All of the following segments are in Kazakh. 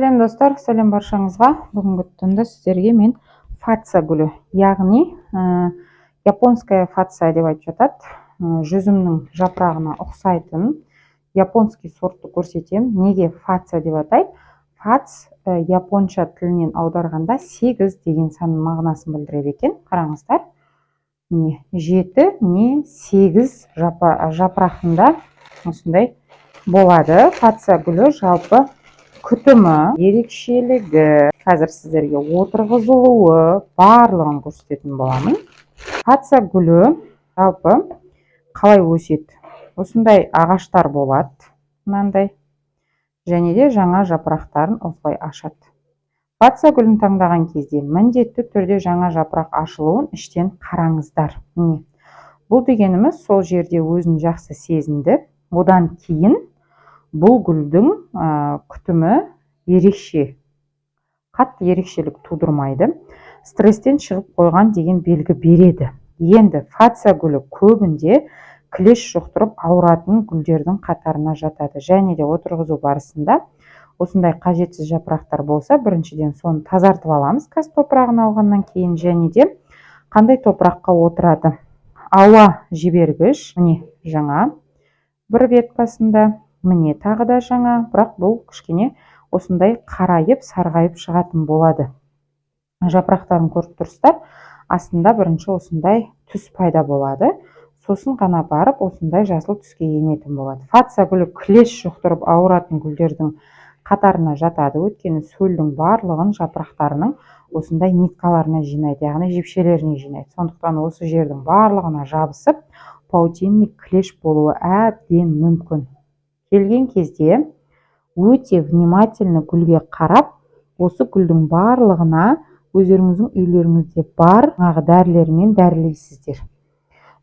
Сәлем, достар, сәлем баршаңызға! Бүгінгі түнді сіздерге мен фация гүлі, яғни японская фация деп айтып жатады, жүзімнің жапырағына ұқсайтын японский сортты көрсетемін. Неге фация деп атайды? Фац японша тілінен аударғанда сегіз деген санның мағынасын білдіреді екен. Қараңыздар, міне, жеті не сегіз жапырағында осындай болады. Фация гүлі жалпы күтімі, ерекшелігі, қазір сіздерге отырғызылуы, барлығын көрсететін боламын. Фация гүлі жалпы қалай өседі? Осындай ағаштар болады мынандай және де жаңа жапырақтарын осылай ашады. Фация гүлін таңдаған кезде міндетті түрде жаңа жапырақ ашылуын іштен қараңыздар. Міне, бұл дегеніміз сол жерде өзін жақсы сезінді. Одан кейін бұл гүлдің күтімі ерекше, қатты ерекшелік тудырмайды, стресстен шығып қойған деген белгі береді. Енді фация гүлі көбінде клещ жұқтырып ауыратын гүлдердің қатарына жатады. Және де отырғызу барысында осындай қажетсіз жапырақтар болса, біріншіден, соны тазартып аламыз қазір топырағын алғаннан кейін. Және де қандай топыраққа отырады? Ауа жібергіш. Міне, жаңа бір веткасында, міне, тағы да жаңа, бірақ бұл кішкене осындай қарайып, сарғайып шығатын болады. Жапырақтарын көріп тұрсыздар, астында бірінші осындай түс пайда болады, сосын ғана барып осындай жасыл түске енетін болады. Фация гүлі клещ жұқтырып ауыратын гүлдердің қатарына жатады, өйткені сөлдің барлығын жапырақтарының осындай ниткаларына жинайды, яғни жіпшелеріне жинайды. Сондықтан осы жердің барлығына жабысып, паутинный клещ болуы әбден мүмкін. Келген кезде өте внимательно гүлге қарап, осы гүлдің барлығына өздеріңіздің үйлеріңізде бар жаңағы дәрілермен дәрілейсіздер.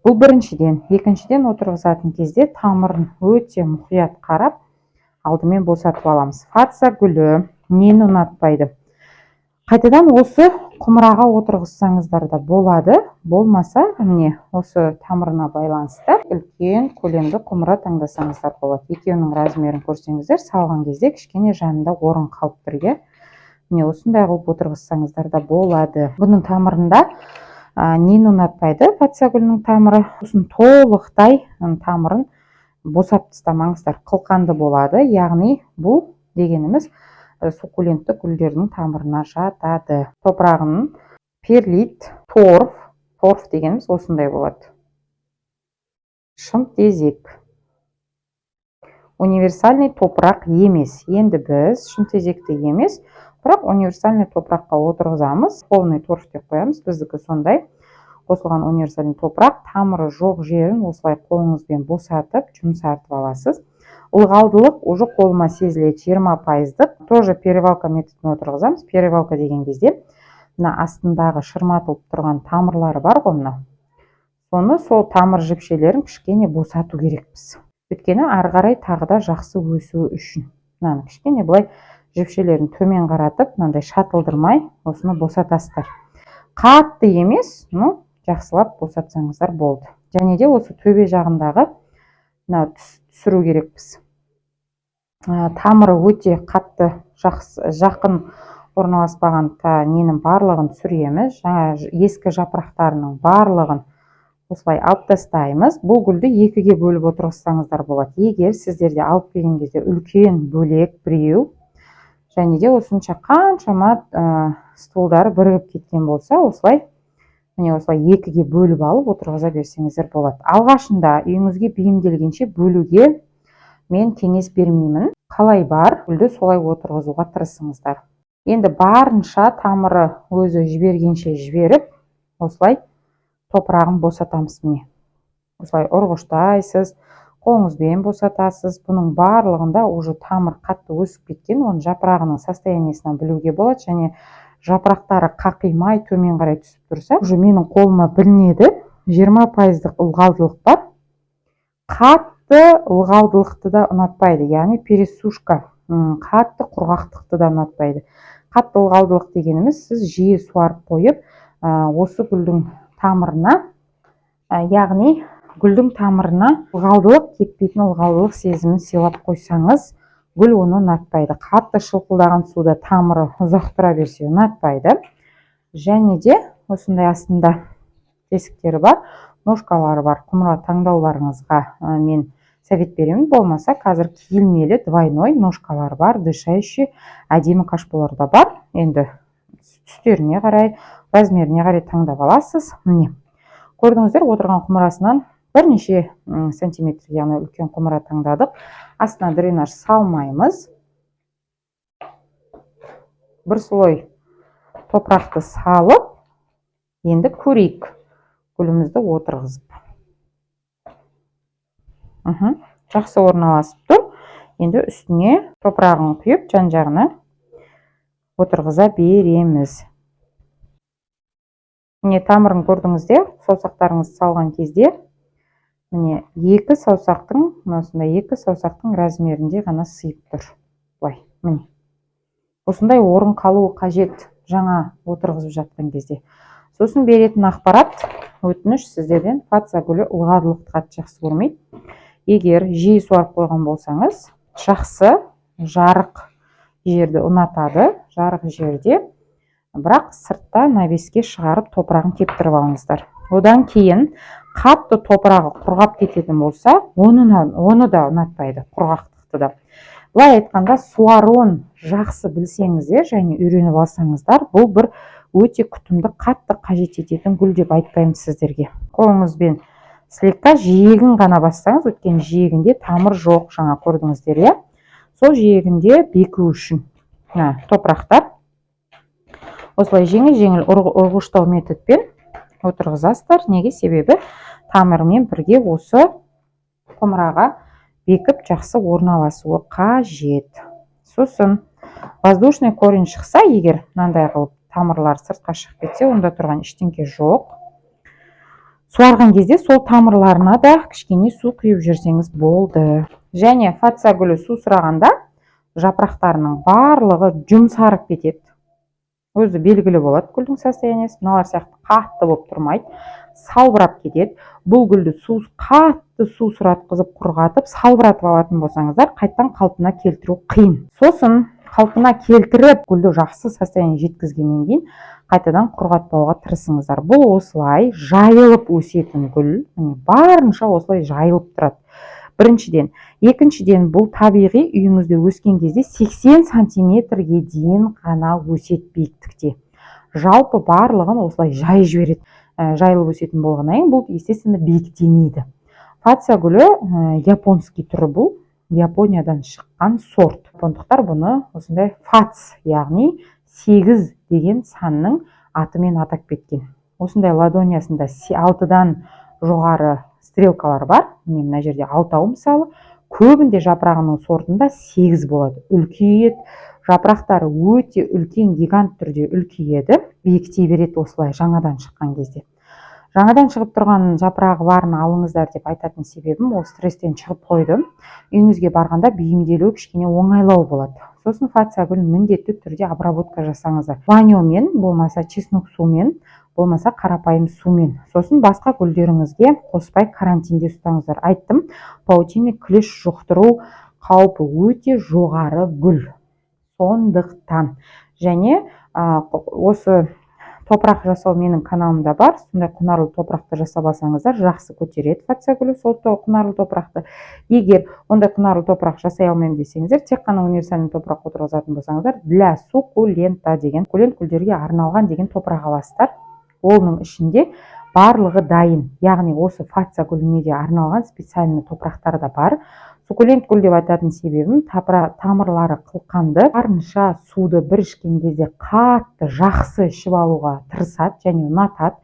Бұл біріншіден. Екіншіден, отырғызатын кезде тамырын өте мұқият қарап, алдымен босатып аламыз. Фация гүлі нені ұнатпайды? Қайтадан осы құмыраға отырғызсаңыздар да болады, болмаса, міне, осы тамырына байланысты үлкен көлемді құмыра таңдасаңыздар болады. Екеуінің размерін көрсеңіздер, салған кезде кішкене жанында орын қалып тұр, иә. Міне, осындай қылып отырғызсаңыздар да болады. Бұның тамырында нені ұнатпайды фация гүлінің тамыры? Сосын толықтай тамырын босатып тастамаңыздар, қылқанды болады. Яғни бұл дегеніміз суккулентті гүлдердің тамырына жатады. Топырағын перлит, торф. Торф дегеніміз осындай болады, шымтезек, универсальный топырақ емес. Енді біз шымтезекті емес, бірақ универсальный топыраққа отырғызамыз. Полный торф деп қоямыз, біздікі сондай қосылған универсальный топырақ. Тамыры жоқ жерін осылай қолыңызбен босатып, жұмсартып аласыз. Ылғалдылық уже қолыма сезіледі, 20 пайыздық. Тоже перевалка методымен отырғызамыз. Перевалка деген кезде мына астындағы шырматылып тұрған тамырлары бар ғой мынау, соны, сол тамыр жіпшелерін кішкене босату керекпіз, өйткені ары қарай тағы да жақсы өсуі үшін мынаны кішкене былай жіпшелерін төмен қаратып, мынандай шатылдырмай осыны босатасыздар. Қатты емес, но жақсылап босатсаңыздар болды. Және де осы төбе жағындағы мына түсіру керекпіз. Тамыры өте қатты жақсы, жақын орналаспаған та ненің барлығын түсіреміз. Жаңа ескі жапырақтарының барлығын осылай алып тастаймыз. Бұл гүлді екіге бөліп отырғызсаңыздар болады. Егер сіздерде алып келген кезде үлкен бөлек біреу және де осынша қаншама стволдары бірігіп кеткен болса, осылай, міне, осылай екіге бөліп алып отырғыза берсеңіздер болады. Алғашында үйіңізге бейімделгенше бөлуге мен кеңес бермеймін. Қалай бар гүлді, солай отырғызуға тырысыңыздар. Енді барынша тамыры өзі жібергенше жіберіп, осылай топырағын босатамыз. Міне, осылай ұрғыштайсыз, қолыңызбен босатасыз. Бұның барлығында уже тамыр қатты өсіп кеткен, оның жапырағының состояниесінен білуге болады. Және жапырақтары қақимай төмен қарай түсіп тұрса, уже менің қолыма білінеді. 20 пайыздық ылғалдылық бар. Қатты ылғалдылықты да ұнатпайды, яғни пересушка, қатты құрғақтықты да ұнатпайды. Қатты ылғалдылық дегеніміз сіз жиі суарып қойып, осы гүлдің тамырына, яғни гүлдің тамырына ылғалдылық, кеппейтін ылғалдылық сезімін сыйлап қойсаңыз. Гүл оны ұнатпайды. Қатты шылқылдаған суда тамыры ұзақ тұра берсе, ұнатпайды. Және де осындай астында тесіктері бар, ножкалары бар құмыра таңдауларыңызға мен совет беремін. Болмаса, қазір киілмелі двойной ножкалары бар, дышащий әдемі кашполар да бар. Енді түстеріне қарай, размеріне қарай таңдап аласыз. Міне, көрдіңіздер, отырған құмырасынан бірнеше сантиметр, яғни үлкен құмыра таңдадық. Астына дренаж салмаймыз. Бір слой топырақты салып, енді көрейік гүлімізді отырғызып. Жақсы орналасып тұр. Енді үстіне топырағын құйып, жан жағына отырғыза береміз. Міне, тамырын көрдіңіздер. Саусақтарыңызды салған кезде, міне, екі саусақтың, мынасындай екі саусақтың размерінде ғана сыйып тұр былай. Міне, осындай орын қалуы қажет жаңа отырғызып жатқан кезде. Сосын беретін ақпарат, өтініш сіздерден: фация гүлі ылғалдылықты қатты жақсы көрмейді. Егер жиі суарып қойған болсаңыз, жақсы, жарық жерді ұнатады. Жарық жерде, бірақ сыртта навеске шығарып, топырағын кептіріп алыңыздар. Одан кейін қатты топырағы құрғап кететін болса, оны да ұнатпайды, құрғақтықты да. Былай айтқанда, суаруын жақсы білсеңіздер және үйреніп алсаңыздар, бұл бір өте күтімді қатты қажет ететін гүл деп айтпаймын сіздерге. Қолыңызбен слегка жиегін ғана бассаңыз, өйткені жиегінде тамыр жоқ, жаңа көрдіңіздер, иә. Сол жиегінде беку үшін мына топырақтар осылай жеңіл жеңіл ұрғыштау методпен отырғызасыздар. Неге? Себебі тамырымен бірге осы құмыраға бекіп, жақсы орналасуы қажет. Сосын воздушный корень шықса, егер мынандай қылып тамырлар сыртқа шығып кетсе, онда тұрған ештеңке жоқ. Суарған кезде сол тамырларына да кішкене су құйып жіберсеңіз болды. Және фация гүлі су сұрағанда жапырақтарының барлығы жұмсарып кетеді, өзі белгілі болады гүлдің состояниесі. Мыналар сияқты қатты болып тұрмайды, салбырап кетеді. Бұл гүлді су қатты су сұратқызып, құрғатып, салбыратып алатын болсаңыздар, қайтадан қалпына келтіру қиын. Сосын қалпына келтіріп, гүлді жақсы состояние жеткізгеннен кейін қайтадан құрғатпауға тырысыңыздар. Бұл осылай жайылып өсетін гүл. Міне, барынша осылай жайылып тұрады, біріншіден. Екіншіден, бұл табиғи үйіңізде өскен кезде 80 сантиметрге дейін ғана өседі биіктікте. Жалпы барлығын осылай жайып жібереді. Жайылып өсетін болғаннан кейін бұл, естественно, биіктемейді. Фация гүлі японский түрі, бұл Япониядан шыққан сорт. Япондықтар бұны осындай фац, яғни 8 деген санның атымен атап кеткен. Осындай ладониясында алтыдан жоғары стрелкалар бар. Міне, мына жерде алтау. Мысалы, көбінде жапырағының сортында 8 болады. Үлкейеді жапырақтары, өте үлкен, гигант түрде үлкейеді, биіктей береді осылай жаңадан шыққан кезде. Жаңадан шығып тұрған жапырағы барын алыңыздар деп айтатын себебім, ол стресстен шығып қойды, үйіңізге барғанда бейімделуі кішкене оңайлау болады. Сосын фация гүлін міндетті түрде обработка жасаңыздар: банямен, болмаса чеснок сумен, болмаса қарапайым сумен. Сосын басқа гүлдеріңізге қоспай карантинде ұстаңыздар. Айттым, паутинный клещ жұқтыру қаупі өте жоғары гүл, сондықтан. Және осы топырақ жасау менің каналымда бар. Сондай құнарлы топырақты жасап алсаңыздар, жақсы көтереді фация гүлі сол құнарлы топырақты. Егер ондай құнарлы топырақ жасай алмаймын десеңіздер, тек қана универсальный топырақ отырғызатын болсаңыздар, для суккулента деген, суккулент гүлдерге арналған деген топырақ аласыздар. Оның ішінде барлығы дайын, яғни осы фация гүліне де арналған специальный топырақтар да бар. Суккулент гүл деп айтатын себебім, тамырлары қылқанды, барынша суды бір ішкен кезде қатты жақсы ішіп алуға тырысады және ұнатады.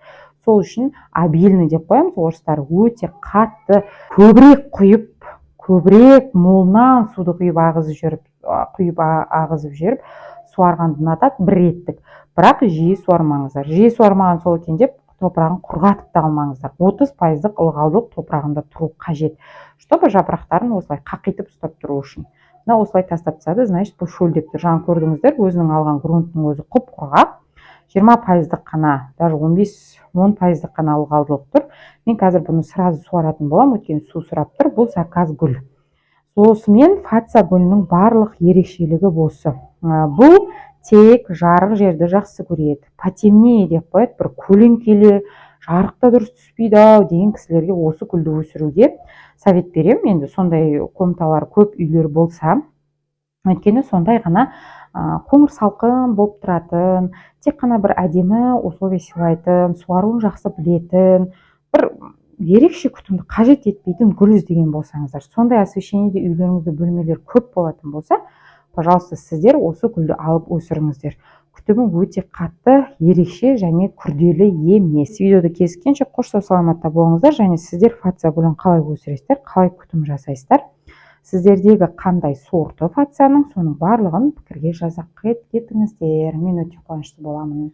Сол үшін обильный деп қоямыз. Орыстар өте қатты көбірек құйып, көбірек молынан суды құйып, ағызып жіберіп, құйып, ағызып жіберіп суарғанды ұнатады бір реттік. Бірақ жиі суармаңыздар. Жиі суармаған сол екен деп топырағын құрғатып та алмаңыздар. 30%-дық ылғалдылық топырағында тұру қажет, чтобы жапырақтарын осылай қақитып ұстап тұру үшін. Мына осылай тастап тастады, значит, бұл шөлдеп тұр. Жаңа көрдіңіздер, өзінің алған грунтының өзі құп құрғақ, 20%-дық қана, даже 15-10%-дық қана ылғалдылық тұр. Мен қазір бұны сразу суаратын боламын, өйткені су сұрап тұр. Бұл заказ гүл. Осымен фация гүлінің барлық ерекшелігі осы. Бұл тек жарық жерді жақсы көреді. Потемнее деп қояды. Бір көлеңкелі, жарық та дұрыс түспейді ау деген кісілерге осы гүлді өсіруге совет беремін. Енді сондай комнаталар көп үйлер болса, өйткені сондай ғана қоңыр салқын болып тұратын, тек қана бір әдемі условия сыйлайтын, суаруын жақсы білетін, бір ерекше күтімді қажет етпейтін гүл іздеген болсаңыздар, сондай освещениеде үйлеріңізде бөлмелер көп болатын болса, пожалуйста, сіздер осы гүлді алып өсіріңіздер. Күтімі өте қатты ерекше және күрделі емес. Видеода кездескенше қош, сау саламатта болыңыздар. Және сіздер фация гүлін қалай өсіресіздер, қалай күтім жасайсыздар, сіздердегі қандай сорты фацияның, соның барлығын пікірге жаза кетіңіздер, мен өте қуанышты боламын.